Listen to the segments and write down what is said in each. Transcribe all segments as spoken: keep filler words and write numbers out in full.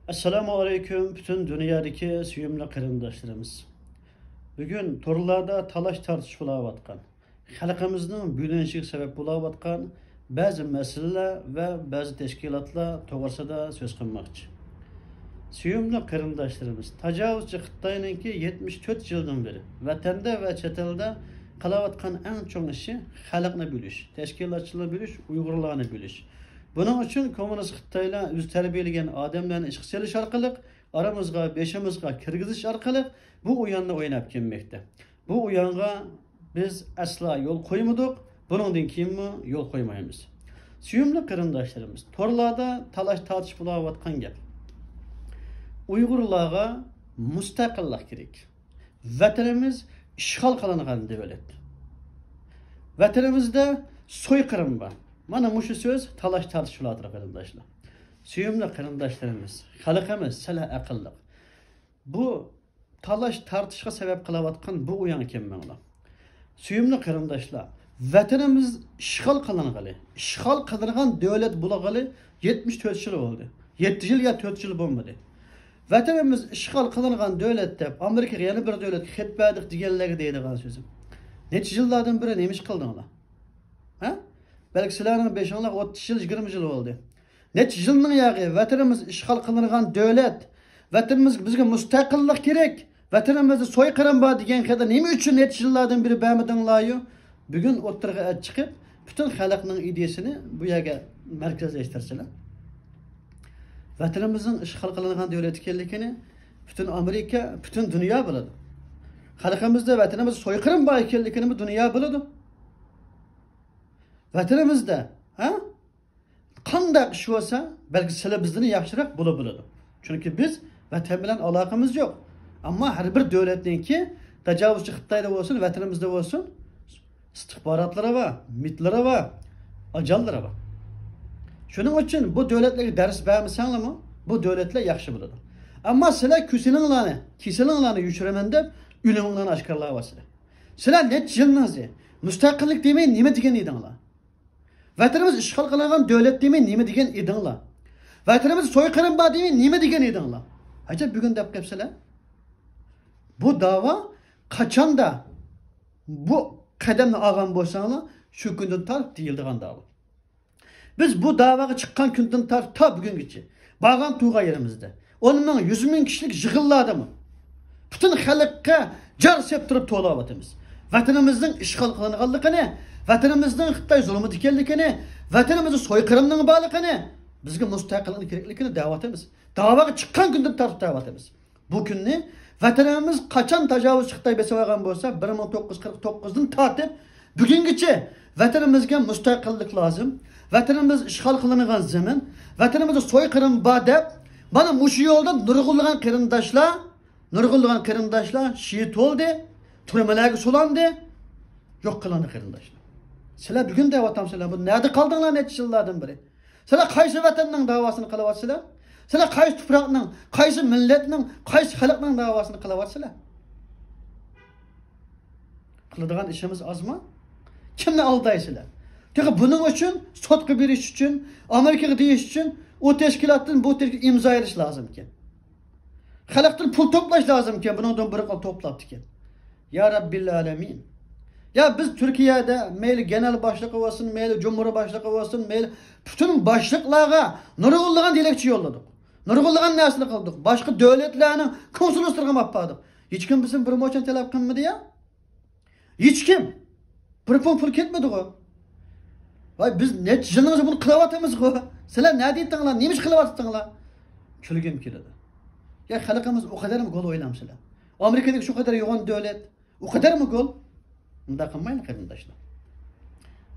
ئەسسالامۇ ئەلەيكۇم، پۈتۈن دۇنيادىكى سۆيۈملۈك قېرىنداشلىرىمىز. بۈگۈن تورلاردا تالاش-تارتىش بولاۋاتقان، خەلقىمىزنىڭ بۆلۈنۈشىگە سەۋەب بولاۋاتقان بەزى مەسىلىلەر ۋە بەزى تەشكىلاتلار توغرىسىدا سۆز قىلماقچى. سۆيۈملۈك قېرىنداشلىرىمىز، تاجاۋۇزچى خىتاينىڭكى يەتمىش تۆت يىلدىن بېرى ۋەتەندە ۋە چەت ئەلدە قىلىۋاتقان ئەڭ چوڭ ئىشى خەلقنى بۆلۈش، تەشكىلاتچىلارنى بۆلۈش، ئۇيغۇرلارنى بۆلۈش. بۇنىڭ ئۈچۈن كوممۇنىست خىتايلار ئۆزى تەربىيەلىگەن ئادەملەرنى ئىشقا سېلىش ئارقىلىق، ئارىمىزغا، بېشىمىزغا كىرگۈزۈش ئارقىلىق بۇ ئويۇننى ئويناپ كەلمەكتە. بۇ ئويۇنغا بىز ئەسلا يول قويمىدۇق، بۇنىڭدىن كېيىنمۇ يول قويمايمىز. سۆيۈملۈك قېرىنداشلىرىمىز، تورلاردا تالاش-تارتىش بولاۋاتقان گەپ. ئۇيغۇرلارغا مۇستەقىللىق كېرەك. ۋەتىنىمىز ئىشغال قىلىنغان دۆلەت. ۋەتىنىمىزدە سويقىرىم بار. مانا مۇشۇ سۆز تالاش-تارتىش بولۇۋاتىدۇ، قېرىنداشلار. سۆيۈملۈك قېرىنداشلىرىمىز، خەلقىمىز، سىلەر ئەقىللىق. بۇ تالاش-تارتىشقا سەۋەب قىلىۋاتقان بۇ ئويۇنغا كەلمەڭلار. سۆيۈملۈك قېرىنداشلار، ۋەتىنىمىز ئىشغال قىلىنغىلى، ئىشغال قىلىنغان دۆلەت بولغىلى يەتمىش تۆت يىل بولدى. يەتتە يىل يا تۆت يىل بولمىدى. ۋەتىنىمىز ئىشغال قىلىنغان دۆلەت دەپ، ئامېرىكىغا يەنە بىر دۆلەتكە خەت بەردۇق دېگەنلەرگە دەيدىغان سۆزۈم. نەچچە يىللاردىن بېرى نېمە ئىش قىلدىڭلار؟ ھە؟ بەلكى سىلەرنىڭ بېشىڭلار ئوتتۇز يىل، يىگىرمە يىل بولدى. نەچچە يىلنىڭ ياغى ۋەتىنىمىز ئىشغال قىلىنغان دۆلەت، ۋەتىنىمىز، بىزگە مۇستەقىللىق كېرەك، ۋەتىنىمىزدە سويقىرىم بار دېگەن خەتنى نېمە ئۈچۈن نەچچە يىللاردىن بېرى بەرمىدىڭلاريۇ؟ بۈگۈن ئوتتۇرىغا ئەت چىقىپ، پۈتۈن خەلقنىڭ ئىدىيىسىنى بۇ يەرگە مەركەزلەشتۈرسىلەر. ۋەتىنىمىزنىڭ ئىشغال قىلىنغان دۆلەت ئىكەنلىكىنى پۈتۈن ئامېرىكا، پۈتۈن دۇنيا بىلىدۇ. خەلقىمىزدە ۋەتىنىمىزدە سويقىرىم بار ئىكەنلىكىنىمۇ دۇنيا بىلىدۇ. ۋەتىنىمىزدە، ھە؟ قانداق ئىش بولسا، بەلكى سىلەر بىزدىن ياخشىراق بولۇپ بىلىدۇ. چۈنكى بىز ۋەتەن بىلەن ئالاقىمىز يوق. ئەمما ھەر بىر دۆلەتنىڭكى، تاجاۋۇزچى خىتايدا بولسۇن، ۋەتىنىمىزدە بولسۇن، ئىستىخباراتلىرى بار، مىتلىرى بار، ئاجانلىرى بار. شۇنىڭ ئۈچۈن بۇ دۆلەتلەرگە دەرس بەرمىسەڭلارمۇ، بۇ دۆلەتلەر ياخشى بولىدۇ. ئەمما سىلەر كېسىلىڭلارنى، كېسىلىڭلارنى يوشۇرىمەن دەپ، ئۆلۈمۈڭلارنى ئاشكارىلاۋاتىسىلەر. سىلەر نەچچە يىلنىڭ ئىزى، مۇستەقىللىق دېمەي نېمە دېگەن ئىدىڭلار؟ ۋەتىنىمىز ئىشغال قىلىنغان دۆلەت دېمەي نېمە دېگەن ئىدىڭلار؟ ۋەتىنىمىزدە سويقىرىم بار دېمەي نېمە دېگەن ئىدىڭلار؟ ئەجەب بۈگۈن دەپ قېپسىلەر. بۇ داۋا قاچاندا بۇ قەدەمنى ئالغان بولساڭلار، شۇ كۈندىن تارتىپ دېيىلىدىغان داۋا. بىز بۇ داۋاغا چىققان كۈندىن تارتىپ تا بۈگۈنگىچە بارغان تۇرغان يېرىمىزدە ئون مىڭ، يۈز مىڭ كىشىلىك يىغىنلاردىمۇ پۈتۈن خەلققە جار سېلىپ تۇرۇپ توۋلاۋاتىمىز. ۋەتىنىمىزنىڭ ئىشغال قىلىنغانلىقىنى، ۋەتىنىمىزنىڭ خىتاي زۇلمىدا ئىكەنلىكىنى، ۋەتىنىمىزدە سويقىرىمنىڭ بارلىقىنى، بىزگە مۇستەقىللىق كېرەكلىكىنى دەۋاتىمىز. داۋاغا چىققان كۈندىن تارتىپ دەۋاتىمىز. بۇ كۈننى ۋەتىنىمىز قاچان تاجاۋۇزچى خىتاي بېسىۋالغان بولسا، بىر مىڭ توققۇز يۈز قىرىق توققۇزدىن تارتىپ بۈگۈنگىچە ۋەتىنىمىزگە مۇستەقىللىك لازىم، ۋەتىنىمىز ئىشغال قىلىنغان زېمىن، ۋەتىنىمىزدە سويقىرىم بار دەپ، مانا مۇشۇ يولدا نۇرغۇنلىغان قېرىنداشلار، نۇرغۇنلىغان قېرىنداشلار شېھىت بولدى، تۈرمىلەرگە سولاندى، يوق قىلىندى قېرىنداشلار. سىلەر بۈگۈن دەۋاتامسىلەر، بۇ نەدە قالدىڭلار نەچچە يىللاردىن بېرى؟ سىلەر قايسى ۋەتەننىڭ داۋاسىنى قىلىۋاتىسىلەر؟ سىلەر قايسى تۇپراقنىڭ، قايسى مىللەتنىڭ، قايسى خەلقنىڭ داۋاسىنى قىلىۋاتىسىلەر؟ قىلىدىغان ئىشىمىز ئازمۇ؟ كىمنى ئالدايسىلەر؟ تېخى بۇنىڭ ئۈچۈن، سوتقا بېرىش ئۈچۈن، ئامېرىكىغا دېيىش ئۈچۈن ئۇ تەشكىلاتتىن بۇ تەشكىلاتقا ئىمزا ئېلىش لازىمكەن. خەلقتىن پۇل توپلاش لازىمكەن، بۇنىڭدىن بىر قول توپلاپتىكەن. يا رەببىل ئالەمىن. يا بىز تۈركىيەدە مەيلى گېنەرال باشلىقى بولسۇن، مەيلى جۇمھۇر باشلىقى بولسۇن، مەيلى پۈتۈن باشلىقلارغا نۇرغۇنلىغان دېلەكچە يوللىدۇق. نۇرغۇنلىغان نەرسىنى قىلدۇق. باشقا دۆلەتلەرنىڭ كونسۇللۇقلىرىغا ئاپاردۇق. ھېچكىم بىزدىن بىر موچەن تەلەپ قىلمىدى يا. ھېچكىم. بىر پۇڭ پۇل كەتمىدىغۇ. ۋاي، بىز نەچچە يىلنىڭ ئىچىدە بۇنى قىلىۋاتىمىزغۇ. سىلەر نەدە ئېيتتىڭلار؟ نېمە ئىش قىلىۋاتىتىڭلار؟ كۈلگۈم كېلىدۇ. يا، خەلقىمىز ئۇ قەدەرمۇ گول ئويلامسىلەر؟ ئامېرىكىدىكى شۇ قەدەر يوغان دۆلەت، ئۇ قەدەرمۇ گول. ئۇنداق قىلمايلى، قېرىنداشلار.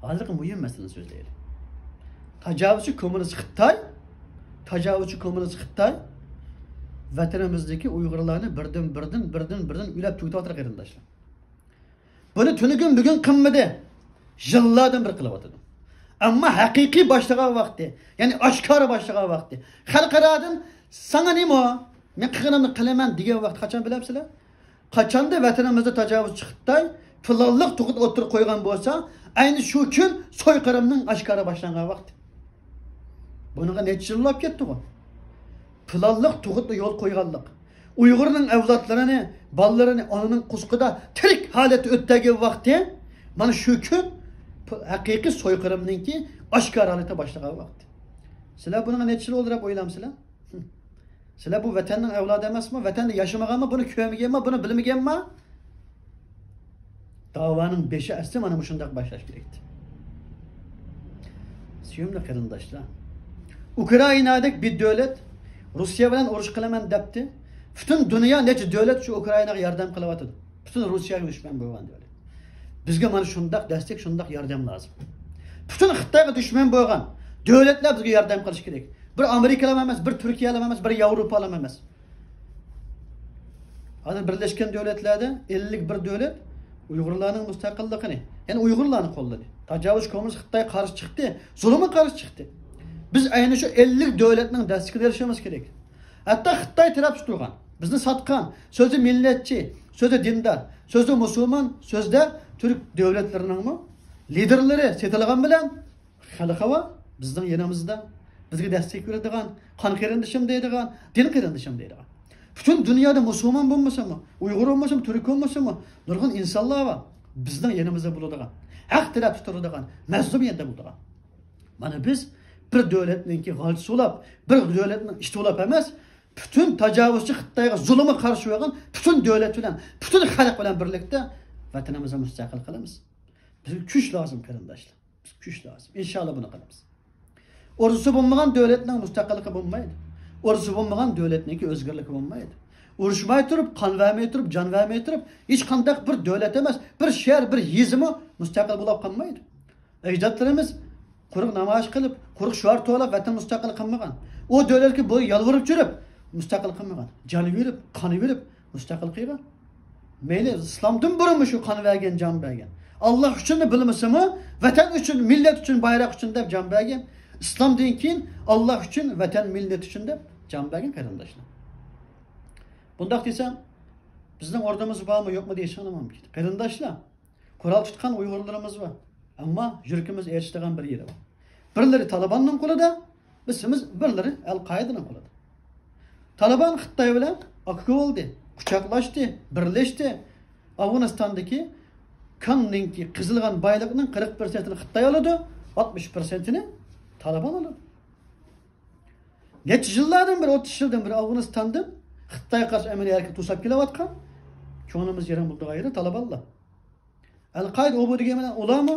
ھازىرقى مۇھىم مەسىلىنى سۆزلەيلى. تاجاۋۇزچى كوممۇنىست خىتاي، تاجاۋۇزچى كوممۇنىست خىتاي ۋەتىنىمىزدىكى ئۇيغۇرلارنى بىردىن، بىردىن، بىردىن، بىردىن ئۆلەپ تۈگىتىۋاتىدۇ، قېرىنداشلار. بۇنى تۈنۈگۈن بۈگۈن قىلمىدى. يىللاردىن بېرى قىلىۋاتىدۇ. ئەمما ھەقىقىي باشلىغان ۋاقتى، يەنى ئاشكارا باشلىغان ۋاقتى، خەلقئارادىن ساڭا نېمە، مەن قىلغىنىمنى قىلىمەن دېگەن ۋاقىت قاچان بىلەمسىلەر؟ قاچاندا ۋەتىنىمىزدە تاجاۋۇزچى خىتاي پىلانلىق تۇغۇت ئوتتۇرىغا قويغان بولسا، ئەينى شۇ كۈن سويقىرىمنىڭ ئاشكارا باشلانغان ۋاقتى. بۇنىڭغا نەچچە يىل بولۇپ كەتتىغۇ؟ پىلانلىق تۇغۇتنى يول قويغانلىق، ئۇيغۇرنىڭ ئەۋلادلىرىنى، بالىلىرىنى ئانىنىڭ قۇسقىدا تىرىك ھالەتتە ئۆتتۈرگەن ۋاقتى، مانا شۇ كۈن ھەقىقىي سويقىرىمنىڭكى ئاشكارا ھالەتتە باشلىغان ۋاقتى. سىلەر بۇنىڭغا نەچچە يىل بولدى دەپ ئويلامسىلەر؟ سىلەر بۇ ۋەتەننىڭ ئەۋلادى ئەمەسمۇ؟ ۋەتەندە ياشىمىغانمۇ؟ بۇنى كۆرمىگەنمۇ؟ بۇنى بىلمىگەنمۇ؟ داۋانىڭ بېشى ئەسلى مانا مۇشۇنداق باشلاش كېرەكتى. سۆيۈملۈك قېرىنداشلار، ئۇكرائىنادەك بىر دۆلەت روسىيە بىلەن ئۇرۇش قىلىمەن دەپتى. پۈتۈن دۇنيا نەچچە دۆلەت شۇ ئۇكرائىناغا ياردەم قىلىۋاتىدۇ. پۈتۈن روسىيەگە دۈشمەن بولغان دۆلەت. بىزگە مانا شۇنداق دەستەك، شۇنداق ياردەم لازىم. پۈتۈن خىتايغا دۈشمەن بولغان دۆلەتلەر بىزگە ياردەم قىلىشى كېرەك. بىر ئامېرىكىلام ئەمەس، بىر تۈركىيەلام ئەمەس، بىر ياۋروپالام ئەمەس. ھازىر بىرلەشكەن دۆلەتلەردە ئەللىك بىر دۆلەت ئۇيغۇرلارنىڭ مۇستەقىللىقىنى، يەنى ئۇيغۇرلارنى قوللىدى. تاجاۋۇزچى كوممۇنىست خىتاي قارشى چىقتى، زۇلۇمغا قارشى چىقتى. بىز ئەينى شۇ ئەللىك دۆلەتنىڭ دەستىكىدە ياشىمىز كېرەك. ھەتتا خىتاي تەرەپتە تۇرغان، بىزنى ساتقان، سۆزى مىللەتچى، سۆزى دىندار، سۆزى مۇسۇلمان، سۆزدە تۈرك دۆلەتلىرىنىڭمۇ لىدېرلىرى سېتىلغان بىلەن خەلقى بار، بىزنىڭ يېنىمىزدا، بىزگە دەستەك بېرىدىغان، قان قېرىندىشىم دەيدىغان، دىن قېرىندىشىم دەيدىغان. پۈتۈن دۇنيادا مۇسۇلمان بولمىسىمۇ، ئۇيغۇر بولمىسىمۇ، تۈرك بولمىسىمۇ، نۇرغۇن ئىنسانلار بار. بىزنىڭ يېنىمىزدا بولىدىغان، ھەق تەرەپتە تۇرىدىغان، مەزلۇم يەردە بولىدىغان. مانا بىز بىر دۆلەتنىڭكى غالچىسى بولاپ، بىر دۆلەتنىڭ ئىتى بولاپ ئەمەس، پۈتۈن تاجاۋۇزچى خىتايغا زۇلۇمغا قارشى بولغان پۈتۈن دۆلەت بىلەن، پۈتۈن خەلق بىلەن بىرلىكتە ۋەتىنىمىزنى مۇستەقىل قىلىمىز. بىزگە كۈچ لازىم، قېرىنداشلار. بىز كۈچ لازىم. ئىنشاللا بۇنى قىلىمىز. ئورزۇسى بولمىغان دۆلەتنىڭ مۇستەقىللىقى بولمايدۇ. ئورزۇسى بولمىغان دۆلەتنىڭكى ئۆزگىرلىكى بولمايدۇ. ئۇرۇشماي تۇرۇپ، قان بەرمەي تۇرۇپ، جان بەرمەي تۇرۇپ، ھېچقانداق بىر دۆلەت ئەمەس، بىر شەھەر، بىر يېزىمۇ مۇستەقىل بولاپ قالمايدۇ. ئەجدادلىرىمىز قۇرۇق نامايىش قىلىپ، قۇرۇق شوئار توۋلاپ ۋەتەن مۇستەقىل قىلمىغان. ئۇ دۆلەتكە بويۇن يالۋۇرۇپ يۈرۈپ مۇستەقىل قىلمىغان. جان بېرىپ، قان بېرىپ مۇستەقىل قىلغان. مەيلى، ئىسلامدىن بۇرۇنمۇ شۇ قان بەرگەن، جان بەرگەن. ئاللا ئۈچۈنمۇ بولمىسىمۇ، ۋەتەن ئۈچۈن، مىللەت ئۈچۈن، بايراق ئۈچۈن دەپ جان بەرگەن. ئىسلامدىن كېيىن ئاللا ئۈچۈن، ۋەتەن، مىللەت ئۈچۈن دەپ جان بەرگەن، قېرىنداشلار. بۇنداق دېسەم، بىزنىڭ ئورنىمىز بارمۇ، يوقمۇ دېيىشىڭلار مۇمكىن. قېرىنداشلار، قورال تۇتقان ئۇيغۇرلىرىمىز بار. ئەمما يۈرىكىمىز ئېچىشىدىغان بىر يېرى بار. بىرلىرى تالىباننىڭ قولىدا، بىرسىمىز، بىرلىرى ئەل قائىدىنىڭ قولىدا. تالىبان خىتاي بىلەن ئاكا بولدى، قۇچاقلاشتى، بىرلەشتى. ئافغانىستاندىكى كاننىڭكى قېزىلغان بايلىقنىڭ قىرىق پىرسەنتىنى خىتاي ئالىدۇ، ئاتمىش پىرسەنتىنى تالىبان ئالىدۇ. نەچچە يىللاردىن بېرى، ئوتتۇز يىلدىن بېرى ئافغانىستاندىن خىتايغا قارشى ئەمەلىي ھەرىكەت توساپ كېلىۋاتقان، كۆڭلىمىز يېرىم بولىدىغان يېرى تالىبانلار. ئەل قائىدە ئۇ بۇ دېگەن بىلەن ئۇلارمۇ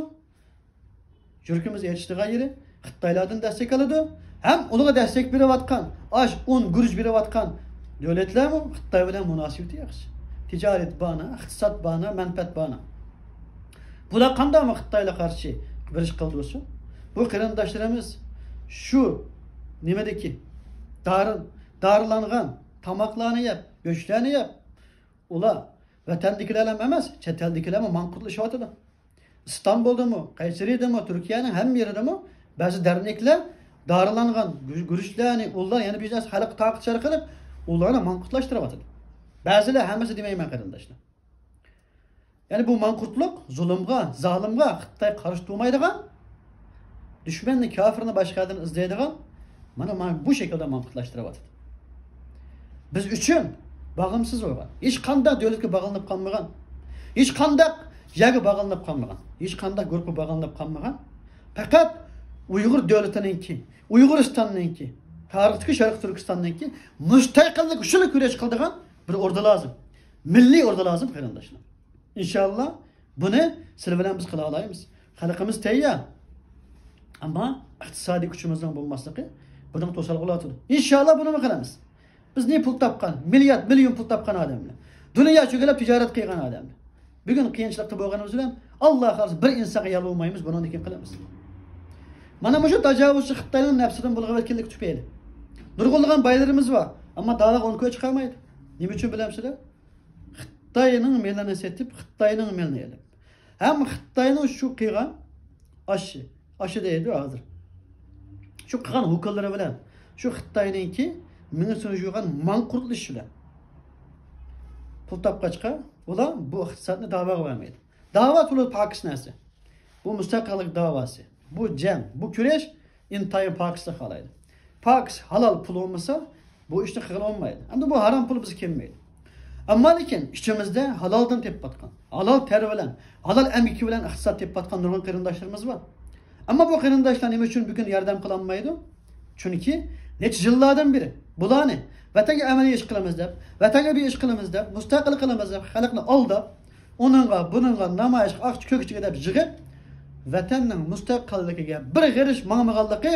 يۈرىكىمىز ئېچىشىدىغان يېرى خىتايلاردىن دەستەك ئالىدۇ. ھەم ئۇلارغا دەستەك بېرىۋاتقان ئاش، ئۇن، گۈرۈچ بېرىۋاتقان دۆلەتلەرمۇ خىتاي بىلەن مۇناسىۋىتى ياخشى. تىجارەت بانە، ئىقتىساد بانە، مەنپەئەت بانە. بۇلار قانداقمۇ خىتايلار قارشى بىر ئىش قىلدۇرسۇن؟ بۇ قېرىنداشلىرىمىز شۇ نېمىدىكى دارى، دارىلانغان تاماقلارنى يەپ، گۆشلەرنى يەپ، ئۇلار ۋەتەندىكىلەرلا ئەمەس، چەت ئەلدىكىلەرمۇ ماڭقۇرتلىشىۋاتىدۇ. ئىستانبۇلدىمۇ، قەيسىرىدىمۇ، تۈركىيەنىڭ ھەممە يېرىدىمۇ بەزى دەرنەكلەر دارىلانغان گۈ-، گۈرۈچلەرنى، ئۇنلار، يەنە بىر نەرسە خەلققە تارقىتىش ئارقىلىق ئۇلارنى ماڭقۇرتلاشتۇرۇۋاتىدۇ. بەزىلەر، ھەممىسى دېمەيمەن، قېرىنداشلار. يەنى بۇ ماڭقۇرتلۇق، زۇلۇمغا، زالىمغا خىتاي قارشى تۇرمايدىغان، دۈشمەننى، كاپىرنى باشقا يەردىن ئىزدەيدىغان، مانا، مانا بۇ شەكىلدە ماڭقۇرتلاشتۇرۇۋاتىدۇ. بىز ئۈچۈن باغىمسىز بولغان، ھېچقانداق دۆلەتكە باغلىنىپ قالمىغان، ھېچقانداق يەرگە باغلىنىپ قالمىغان، ھېچقانداق گۇرۇپپىغا باغلىنىپ قالمىغان، پەقەت ئۇيغۇر دۆلىتىنىڭكى، ئۇيغۇرىستاننىڭكى، تارىختىكى شەرقىي تۈركىستاننىڭكى مۇستەقىللىك ئۈچۈن كۈرەش قىلىدىغان بىر ئوردا لازىم. مىللىي ئوردا لازىم، قېرىنداشلار. ئىنشاللا، بۇنى سىلەر بىلەن بىز قىلالايمىز. خەلقىمىز تەييار. ئەمما ئىقتىسادىي كۈچىمىزنىڭ بولماسلىقى بۇنىڭ توسالغۇ بولۇۋاتىدۇ. ئىنشاللا، بۇنىمۇ قىلىمىز. بىز نى پۇل تاپقان، مىليارد، مىليون پۇل تاپقان ئادەملەر. دۇنيا چۆگىلەپ تىجارەت قىلغان ئادەملەر. بۈگۈن قىيىنچىلىقتا بولغىنىمىز بىلەن، ئاللا خالىسا، بىر ئىنسانغا يالۋۇرمايمىز، بۇنىڭدىن كېيىن قىلىمىز. مانا مۇشۇ تاجاۋۇزچى خىتاينىڭ نەپسىدىن بولغان ۋەكىللىك تۈپەيلى نۇرغۇنلىغان بايلىرىمىز بار، ئەمما داۋاغا ئون كوي چىقارمايدۇ. نېمە ئۈچۈن بىلەمسىلەر؟ خىتاينىڭ مېلىنى سېتىپ، خىتاينىڭ مېلىنى ئېلىپ، ھەم خىتاينىڭ شۇ قىلغان ئاشى، ئاشى دەيدۇ ھازىر، شۇ قىلغان ھوكۇللىرى بىلەن، شۇ خىتاينىڭكى مېڭىسىنى جۇيغان ماڭقۇرتلىشى بىلەن پۇل تاپقاچقا، ئۇلار بۇ ئىقتىسادنى داۋاغا بەرمەيدۇ. داۋا تولىمۇ پاكىز نەرسە. بۇ مۇستەقىللىق داۋاسى، بۇ جەڭ، بۇ كۈرەش ئىنتايىن پاكىزلىق خالايدۇ. پاكىز، ھالال پۇل بولمىسا، بۇ ئىشنى قىلغىلى بولمايدۇ. ئەمدى بۇ ھارام پۇل بىزگە كەلمەيدۇ. ئەمما لېكىن ئىچىمىزدە ھالالدىن تېپىۋاتقان، ھالال تەر بىلەن، ھالال ئەمگىكى بىلەن ئىقتىساد تېپىۋاتقان نۇرغۇن قېرىنداشلىرىمىز بار. ئەمما بۇ قېرىنداشلار نېمە ئۈچۈن بۈگۈن ياردەم قىلالمايدۇ؟ چۈنكى نەچچە يىللاردىن بېرى بۇلارنى ۋەتەنگە ئەمەلىي ئىش قىلىمىز دەپ، ۋەتەنگە بىر ئىش قىلىمىز دەپ، مۇستەقىل قىلىمىز دەپ خەلقنى ئالداپ، ئۇنىڭغا، بۇنىڭغا، نامايىشقا، ئاقچا كۆكچىگە دەپ يىغىپ، ۋەتەننىڭ مۇستەقىللىكىگە بىر غېرىش ماڭمىغانلىقى،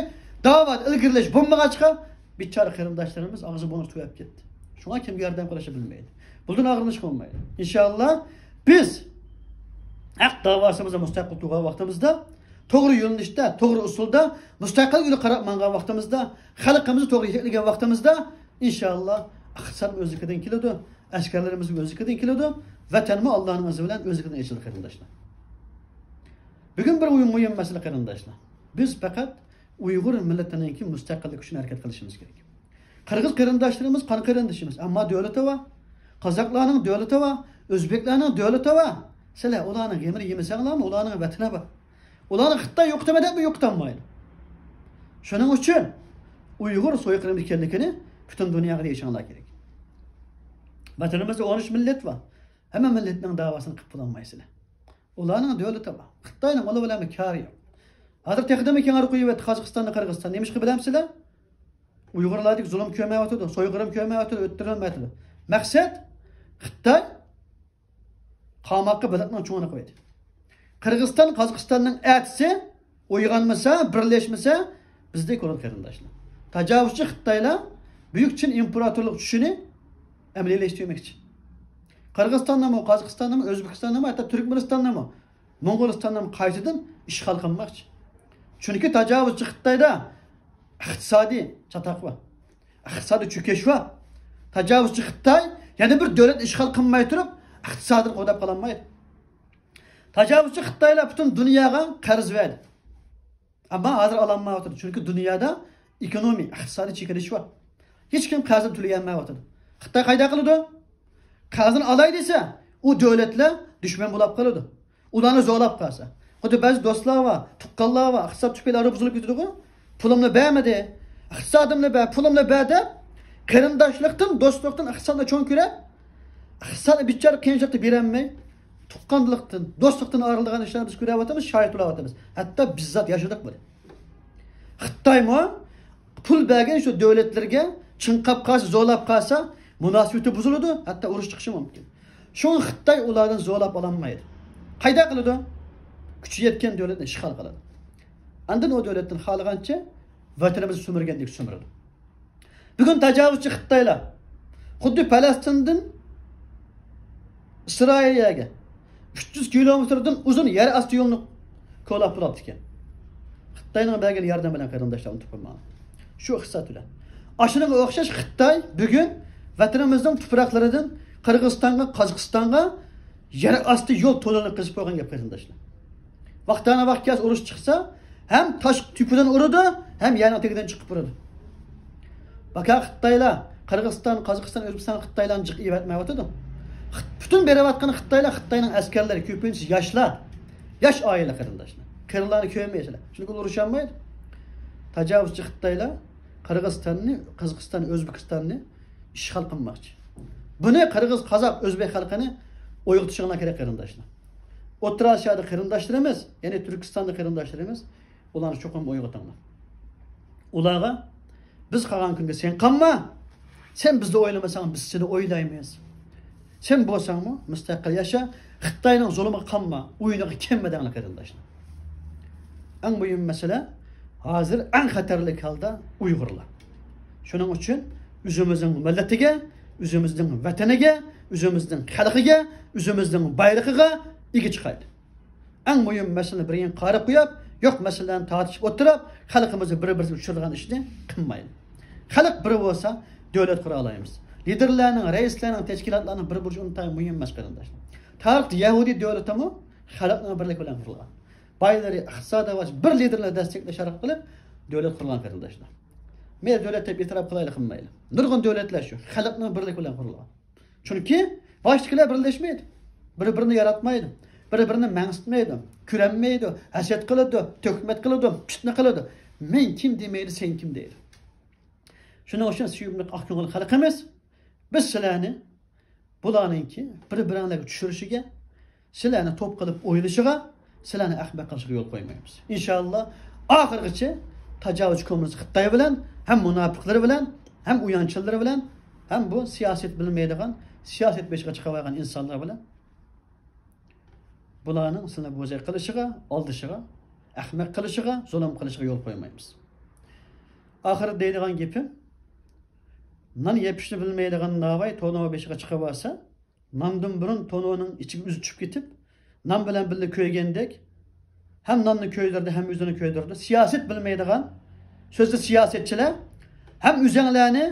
داۋادا ئىلگىرىلەش بولمىغاچقا، بىچارە قېرىنداشلىرىمىز ئاغزى بوغۇق تۈگەپ كەتتى. شۇڭا كىمگە ياردەم قىلىشنى بىلمەيدۇ. بۇلدىن ئاغرىنىشقا بولمايدۇ. ئىنشاللا بىز ھەق داۋاسىمىزدا مۇستەقىل تۇرغان ۋاقتىمىزدا، توغرا يۆنىلىشتە، توغرا ئۇسۇلدا، مۇستەقىل يولغا قاراپ ماڭغان ۋاقتىمىزدا، خەلقىمىزنى توغرا يېتەكلىگەن ۋاقتىمىزدا، ئىنشاللا ئىقتىسادمۇ ئۆزلۈكىدىن كېلىدۇ، ئەسكەرلىرىمىزمۇ ئۆزلۈكىدىن كېلىدۇ، ۋەتەنمۇ ئاللانىڭ ئىزنى بىلەن ئۆزلۈكىدىن ئېچىلىدۇ، قېرىنداشلار. بۈگۈن بىر مۇھىم مەسىلە، قېرىنداشلار. بىز پەقەت ئۇيغۇر مىللىتىنىڭكى مۇستەقىللىكى ئۈچۈن ھەرىكەت قىلىشىمىز كېرەك. قىرغىز قېرىنداشلىرىمىز قان قېرىندىشىمىز، ئەمما دۆلىتى بار. قازاقلارنىڭ دۆلىتى بار، ئۆزبېكلەرنىڭ دۆلىتى بار. سىلەر ئۇلارنىڭ غېمىنى يېمىسەڭلارمۇ، ئۇلارنىڭ ۋەتىنى بار. ئۇلارنى خىتاي يوقىتىمەن دەپمۇ يوقىتالمايدۇ. شۇنىڭ ئۈچۈن ئۇيغۇر سويقىرىم ئىكەنلىكىنى پۈتۈن دۇنياغا دېيىشىڭلار كېرەك. ۋەتىنىمىزدە ئون ئۈچ مىللەت بار. ھەممە مىللەتنىڭ داۋاسىنى قىلىپ بولالمايسىلەر. ئۇلارنىڭ دۆلىتى بار. خىتاينىڭ ئۇلار بىلەنمۇ كارى يوق. ھازىر تېخىدىنمۇ كەڭرى قويۇۋەتتى قازاقىستاننى، قىرغىزىستاننى. نېمىشقا بىلەمسىلەر؟ ئۇيغۇرلاردىكى زۇلۇم كۆرمەيۋاتىدۇ، سويقىرىم كۆرمەيۋاتىدۇ، ئۆتتۈرۈلمەيۋاتىدۇ. مەقسەت، خىتاي قاماققا بېلىقنىڭ چوڭىنى قويدى. قىرغىزىستان، قازاقىستاننىڭ ئەتىسى ئويغانمىسا، بىرلەشمىسە، بىزدەك بولىدۇ، قېرىنداشلار. تاجاۋۇزچى خىتايلار بۈيۈك چىن ئىمپېراتورلۇق چۈشىنى ئەمەلىيلەشتۈرمەكچى. قىرغىزىستاننىمۇ، قازاقىستاننىمۇ، ئۆزبېكىستاننىمۇ، ھەتتا تۈركمەنىستاننىمۇ، موڭغۇلىستاننىمۇ قايتىدىن ئىشغال قىلماقچى. چۈنكى تاجاۋۇزچى خىتايدا ئىقتىسادىي چاتاق بار. ئىقتىسادىي چۆكۈش بار. تاجاۋۇزچى خىتاي يەنە بىر دۆلەتنى ئىشغال قىلماي تۇرۇپ، ئىقتىسادىنى قوغداپ قالالمايدۇ. تاجاۋۇزچى خىتايلار پۈتۈن دۇنياغا قەرز بەردى. ئەمما ھازىر ئالالمايۋاتىدۇ. چۈنكى دۇنيادا ئېكونومىيە، ئىقتىسادىي چېكىنىش بار. ھېچكىم قەرزىنى تۆلىيەلمەيۋاتىدۇ. خىتاي قايداق قىلىدۇ؟ قەرزىنى ئالاي دېسە، ئۇ دۆلەتلەر دۈشمەن بولاپ قالىدۇ. ئۇلارنى زورلاپ قالسا. خۇددى بەزى دوستلار بار، تۇغقانلار بار، ئىقتىساد تۈپەيلى ئارا بۇزۇلۇپ كېتىدىغۇ. پۇلۇمنى بەرمىدى، ئىقتىسادىمنى بەر، پۇلۇمنى بەر دەپ، قېرىنداشلىقتىن، دوستلۇقتىن ئىقتىسادنى چوڭ كۆرۈپ، ئىقتىسادنى بىچارە قىيىنچىلىقتا بېرەلمەي، تۇغقانلىقتىن، دوستلۇقتىن ئايرىلىدىغان ئىشلارنى بىز كۆرۈۋاتىمىز، شاھىت بولاۋاتىمىز. ھەتتا بىززات ياشىدۇق بۇنى. خىتايمۇ پۇل بەرگەن شۇ دۆلەتلەرگە چىڭقاپ قالسا، زورلاپ قالسا، مۇناسىۋىتى بۇزۇلىدۇ، ھەتتا ئۇرۇش چىقىشى مۇمكىن. شۇڭا خىتاي ئۇلاردىن زورلاپ ئالالمايدۇ. قايدا قىلىدۇ؟ كۈچى يەتكەن دۆلەتنى ئىشغال قىلىدۇ. ئاندىن ئۇ دۆلەتتىن خالىغانچە ۋەتىنىمىزنى سۈمۈرگەندەك سۈمۈرىدۇ. بۈگۈن تاجاۋۇزچى خىتايلار خۇددى پەلەستىندىن ئىسرائىلىيەگە ئۈچ يۈز كىلومېتىردىن ئۇزۇن يەر ئاستى يولىنى كولاپ بولاپتىكەن. خىتاينىڭ بەرگەن ياردىمى بىلەن، قېرىنداشلار، ئۇنتۇپ قويماڭ. شۇ ئىقتىساد بىلەن. ئاشۇنىڭغا ئوخشاش خىتاي بۈگۈن ۋەتىنىمىزنىڭ تۇپراقلىرىدىن قىرغىزىستانغا، قازاقىستانغا يەر ئاستى يول توننېلىنى قېزىپ قويغان گەپ، قېرىنداشلار. ۋاقتانە ۋاقىت كەلسە ئۇرۇش چىقسا، ھەم تاش تۈپىدىن ئۇرىدۇ، ھەم يەرنىڭ تېگىدىن چىقىپ ئۇرىدۇ. باكا خىتايلار، قىرغىزىستان، قازاقىستان، ئۆزبېكىستان خىتايلارنى جىق ئېۋەتمەيۋاتىدۇ. خىت-، پۈتۈن بېرىۋاتقان خىتايلار، خىتاينىڭ ئەسكەرلىرى، كۆپىنچىسى ياشلار. ياش ئائىلە، قېرىنداشلار. قېرىلارنى كۆرمەيسىلەر. چۈنكى ئۇلار ئۇرۇشالمايدۇ. تاجاۋۇزچى خىتايلار قىرغىزىستاننى، قازاقىستان، ئۆزبېكىستاننى ئىشغال قىلماقچى. بۇنى قىرغىز، قازاق، ئۆزبېك خەلقىنى ئويغىتىشىڭلار كېرەك، قېرىنداشلار. ئوتتۇرا ئاسىيادا قېرىنداشلىرىمىز، يەنى تۈركىستاندا قېرىنداشلىرىمىز، ئۇلارنى چوقۇم ئويغىتىڭلار. ئۇلارغا، بىز قالغان كۈنگە سەن قالما، سەن بىزنى ئويلىمىساڭ، بىز سېنى ئويلايمىز. سەن بولساڭمۇ مۇستەقىل ياشا، خىتاينىڭ زۇلۇمىغا قالما، ئويۇنىغا كەلمە دەڭلار، قېرىنداشلار. ئەڭ مۇھىم مەسىلە، ھازىر ئەڭ خەتەرلىك ھالدا ئۇيغۇرلار. شۇنىڭ ئۈچۈن ئۆزىمىزنىڭ مىللىتىگە، ئۆزىمىزنىڭ ۋەتىنىگە، ئۆزىمىزنىڭ خەلقىگە، ئۆزىمىزنىڭ بايرىقىغا ئىگە چىقايلى. ئەڭ مۇھىم مەسىلىنى بىر يانغا قايرىپ قويۇپ، يوق مەسىلىلەرنى تارتىشىپ ئولتۇرۇپ، خەلقىمىزنى بىر-بىرىگە چۈشۈرىدىغان ئىشنى قىلمايلى. خەلق بىر بولسا، دۆلەت قۇرالايمىز. لىدېرلەرنىڭ، رەئىسلەرنىڭ، تەشكىلاتلارنىڭ بىر بولۇشى ئۇنتايىن مۇھىم ئەمەس، قېرىنداشلار. تارىختا يەھۇدىي دۆلىتىمۇ خەلقنىڭ بىرلىكى بىلەن قۇرۇلغان. بايلىرى، ئىقتىسادى بار، بىر لىدېرنى دەستەكلەش ئارقىلىق دۆلەت قۇرۇلغان، قېرىنداشلار. مەيلى دۆلەت دەپ ئېتىراپ قىلايلى، قىلمايلى. نۇرغۇن دۆلەتلەر شۇ، خەلقنىڭ بىرلىكى بىلەن قۇرۇلغان. چۈنكى باشتىكىلەر بىرلەشمەيدۇ. بىر-بىرىنى ياراتمايدۇ. بىر-بىرىنى مەنسىتمەيدۇ. كۆرەلمەيدۇ. ھەسەت قىلىدۇ. تۆھمەت قىلىدۇ. پىتنە قىلىدۇ. مەن كىم دېمەيدۇ، سەن كىم دەيدۇ. شۇنىڭ ئۈچۈن سۆيۈملۈك ئاق كۆڭۈل خەلقىمىز، بىز سىلەرنى بۇلارنىڭكى بىر-بىرىڭلارگە چۈشۈرۈشىگە، سىلەرنى توپ قىلىپ ئويلىشىغا، سىلەرنى ئەخمەق قىلىشىغا يول قويمايمىز. ئىنشاللا ئاخىرغىچە تاجاۋۇزچى كوممۇنىست خىتاي بىلەن، ھەم مۇناپىقلىرى بىلەن، ھەم ئۇيانچىلىرى بىلەن، ھەم بۇ سىياسەت بىلمەيدىغان، سىياسەت بېشىغا چىقىۋالغان ئىنسانلار بىلەن بۇلارنىڭ سىلەرنى بوزەك قىلىشىغا، ئالدىشىغا، ئەخمەق قىلىشىغا، زۇلۇم قىلىشىغا يول قويمايمىز. ئاخىرى دەيدىغان گېپىم، نان يېپىشنى بىلمەيدىغان ناۋاي تونۇر بېشىغا چىقىۋالسا، ناندىن بۇرۇن تونۇرنىڭ ئىچىگە ئۆزى چۈشۈپ كېتىپ، نان بىلەن بىللە كۆيگەندەك، ھەم ناننى كۆيدۈردى، ھەم ئۆزىنى كۆيدۈردى. سىياسەت بىلمەيدىغان، سۆزدە سىياسەتچىلەر، ھەم ئۆزەڭلارنى،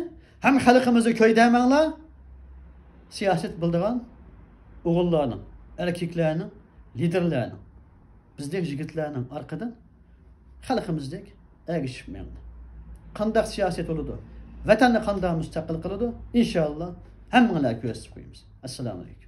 ھەم خەلقىمىزنى كۆيدۈرمەڭلار. سىياسەت بىلىدىغان ئوغۇللارنىڭ، ئەركەكلەرنىڭ، لىدېرلەرنىڭ، بىزدەك يىگىتلەرنىڭ ئارقىدىن خەلقىمىزدەك ئەگىشىپ مېڭىڭلار. قانداق سىياسەت بولىدۇ؟ ۋەتەننى قانداق مۇستەقىل قىلىدۇ؟ ئىنشاللا ھەممىڭلارغا كۆرسىتىپ قويىمىز. ئەسسالامۇ ئەلەيكۇم.